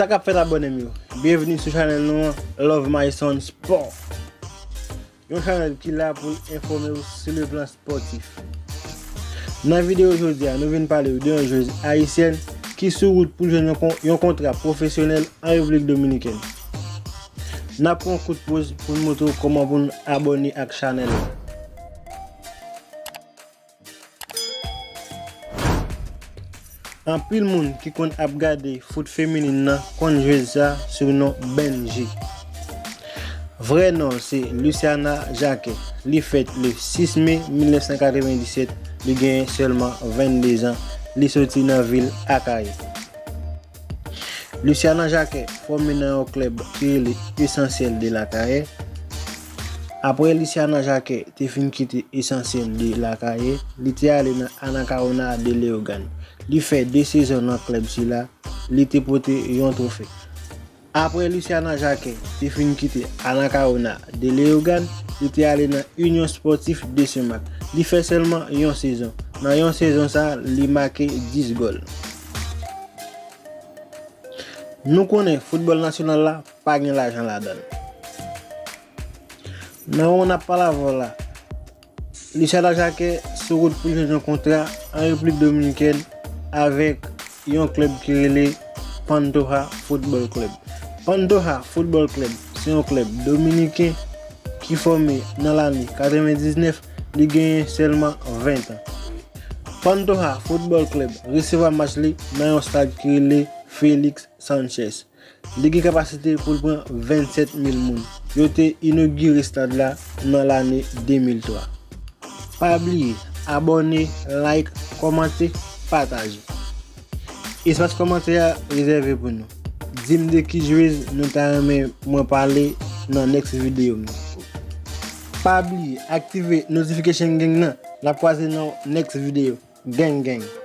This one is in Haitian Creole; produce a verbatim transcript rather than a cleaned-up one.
Sa k ap fèt, abòne m yo? Byenveni sou chanèl nou an, Love My Son Sport. Yon chanèl ki la pou l enfòme w sou le plan spòtif. Nan videyo jodi a, nou vin pale w de yon jwez ayisyèn ki sou wout pou l jwenn yon kon-, yon kontra pwofesyonèl an Repiblik Dominikèn. N ap pran yon kout poz pou n montre w kòman pou n abòne ak chanèl la. Anpil moun ki konn ap gade fout feminin nan konn jwez sa sou non Benji. Vrè non l se Luciana Jacquet. Li fèt le sis me mil nèf san katrevenndisèt. Li genyen sèlman vennde zan. Li soti nan vil Akayè. Luciana Jacquet fòme nan yon klèb ki rele Essentiel de l'Akayè. Apre Luciana Jacquet te fin kite Essentiel de l'Akayè, li te ale nan Anacaona de Léogâne. Li fè de sezon nan klèb sila, li te pote yon twofe. Apre Luciana Jacquet te fin kite Anacaona de Léogâne, li te ale nan Union Sportif de Saint-Marc. Li fè sèlman yon sezon. Nan yon sezon sa, li make dis gòl. Nou konnen foutbòl nasyonal la pa gen lajan ladan l. Nan moman n ap pale avè w la, Luciana Jacquet sou wout pou l jwenn yon kontra an Repiblik Dominikèn avèk yon klèb ki rele Pantoja Football Club. Pantoja Football Club se yon klèb dominiken ki fòme nan lane katrevendiznèf, li genyen sèlman ven tan. Pantoja Football Club resevwa match li nan yon stad ki rele Félix Sánchez. Li gen kapasite pou l pran vennsèt mil moun. Yo te inogire stad la nan lane de mil twa. Pa bliye abòne, like, kòmante, pataje. Espas kòmantè a rezève pou nou. Di m de ki jwez nou ta renmen mwen pale nan next videyo m nan. Pa bliye aktive notification gang nan. N ap kwaze nan next videyo. Gang gang.